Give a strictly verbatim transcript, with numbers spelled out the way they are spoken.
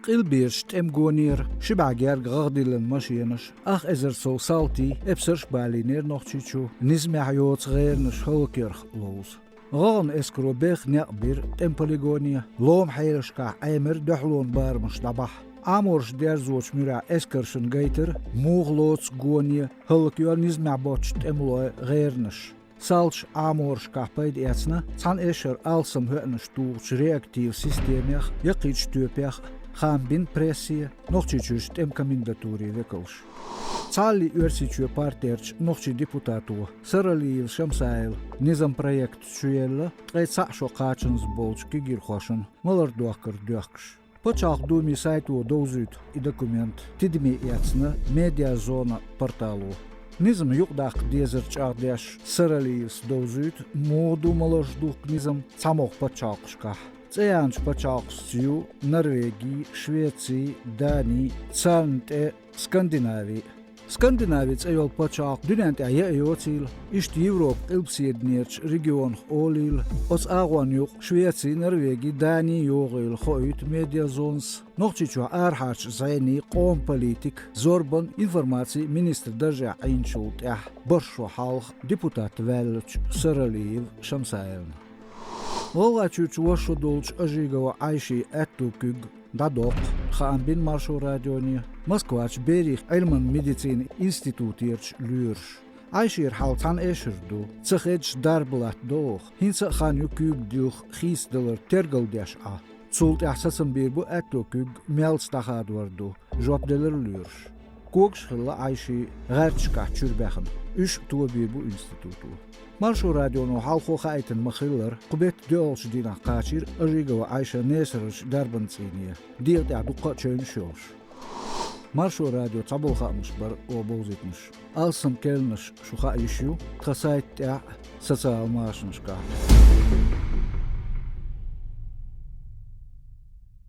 Къилбераш тӀемгонера, ши бӀаь герга гӀагӀдиллина машенаш, ах эзар сов салтий, эпсарш а балийнера Нохчийчу, низамехь йоцу гӀеранаш хӀаллакъярх ловза. ГӀагӀна эскаро беха некъ бира тӀеман полигоне, лома хьелашкахь Ӏемира дуьхьалонан барамаш дӀабахьа. Ӏаморша дерзочу муьрехь эскаршна гайтира, муха лоцу гоне хӀаллакъйо низамехь боцчу тӀемалойн гӀеранаш. Салташа Ӏаморшкахь пайда эцна, цхьана эшшара алсам хӀоьънаш тухучу реактиван системех, яккхийчу тоьпех а хаам бина прессе, Нохчийчуьрчу тӀеман комендатурин векалша. Цхьааллин Оьрсийчоь партерчу нохчийн депутато Саралиев Шамсаила низам проект чу елла, ткъе цхьаъ шо кхачанза болчу кегийрхошна малар дохкар доьхкуш. Пачхьалкхан Думин сайто довзуьйту и документ, тидаме эцна «Медиазона» портало. Низам юкъадаккха дезар чӀагӀдеш, Саралиевс довзуьйту, муха ду маларш духку низам цхьамогӀа пачхьалкхашкахь. ЦӀе яьллачу пачхьалкхашца ю Норвеги, Швеци, Дани, царна тӀе Скандинави. Скандинави цӀе йолу пачхьалкх дуьнен тӀехь яа йоцийла, иштта Европан къилбаседанерчу регионах олийла, оцу агӀонна юкъа Швеци, Норвеги, Дани йогӀийла хоуьйту «Медиазонас». Нохчийчохь арахьарчу зӀенийн, къоман политикан, зорбанан, информацин министран даржехь Ӏийначул тӀаьхьа бархӀ шо хьалха депутат ваьллачу Саралиев Шамсаилна. ГӀалгӀайчуьрчу вуьш шо долчу Ажигова Ӏайшин аьтту куьг дӀадоккху, хаам бина Маршо радионе Москварчу берийн Ӏилманан медицинан институтерчу лоьраша. Ӏайшера хьал цхьана эшар ду, ца хедаш дарба латтадо оха, хӀинца а хан ю куьйга дилха хийцадалар тергалдеш Ӏа. Цул тӀаьхьа сацам бийр бу аьтту куьг мелца дӀахадор ду, жоп делира лоьраша. Когаш хилла Ӏайшин гӀерташкахь чуьра баьхна, уьш а тобийр бу институто. Маршо радионо хьалхо хаийтина ма-хиллара, кху беттан доьалгӀачу дийнахь кхачийра Ажигова Ӏайша Несарарчу дарбан цӀийне. ДегӀа тӀехь дуккха а чевнаш йолуш. Маршо радион цхьаболу хаамаш бара оха бовзийтинарш. Алсам керланаш шу хаа йиш ю тхан сайта тӀехь а, социал машанашкахь а.